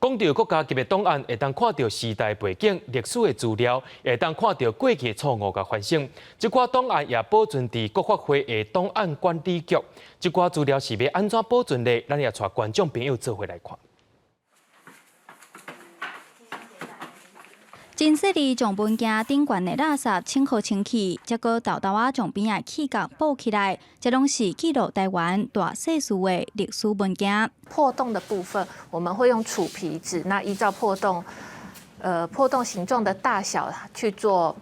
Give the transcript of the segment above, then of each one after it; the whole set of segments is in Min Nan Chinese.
講到國家級的檔案，會當看著時代背景、歷史的資料，會當看著過去的錯誤佮反省。這寡檔案也保存佇國發會的檔案管理局。這寡資料是欲按怎保存的？咱也帶觀眾朋友做伙來看。真細膩將文件頂懸的垃圾清好清去，才閣沓沓仔將邊仔氣角補起來，這攏是記錄台灣大細事的歷史文件。破洞的部分，我們會用杵皮紙，那依照破洞形狀的大小去做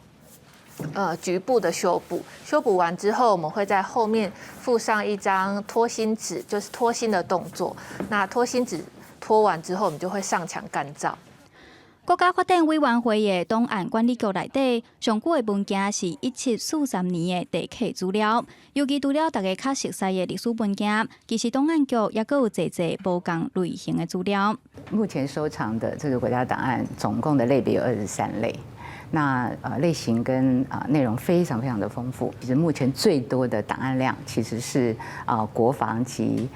局部的修補。修補完之後，我們會在後面附上一張脫新紙，就是脫新的動作。那脫新紙脫完之後，我們就會上牆乾燥。國家發展委員會的檔案管理局內底，上古的文件是1743年的地契資料，尤其除了大家較熟悉的歷史文件，其實檔案局猶閣有濟濟無仝類型的資料。目前收藏的這個國家檔案總共的類別有23類，那類型跟內容非常非常的豐富。其實目前最多的檔案量其實是國防及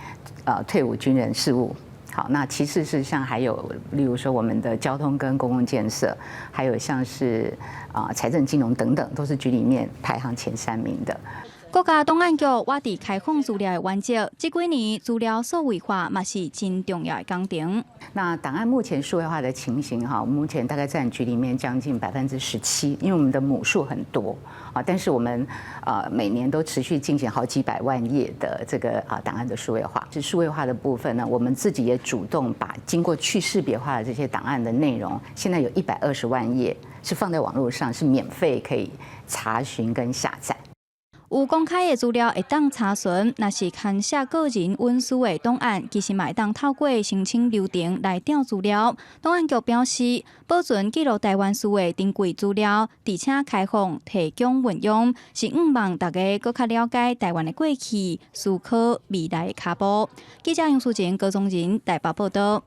退伍軍人事務。好，那其次是像還有，例如說我們的交通跟公共建設，還有像是財政金融等等，都是局裡面排行前三名的。國家檔案局倚佇開放資料的原則，這幾年資料數位化嘛是真重要的工程。那檔案目前數位化的情形哈，目前大概佔局裡面將近17%，因為我們的母數很多啊，但是我們每年都持續進行好幾百萬頁的這個檔案的數位化。這數位化的部分呢，我們自己也主動把經過去識別化的這些檔案的內容，現在有120萬頁是放在網絡上，是免費可以查詢跟下載。有公開的資料會當查詢，若是牽涉個人隱私的檔案，其實嘛會當透過申請流程來調資料。檔案局表示，保存記錄台灣事的珍貴資料，而且開放提供運用，是向望大家閣較了解台灣的過去，思考未來的跤步。記者楊淑靜、高宗仁台北報道。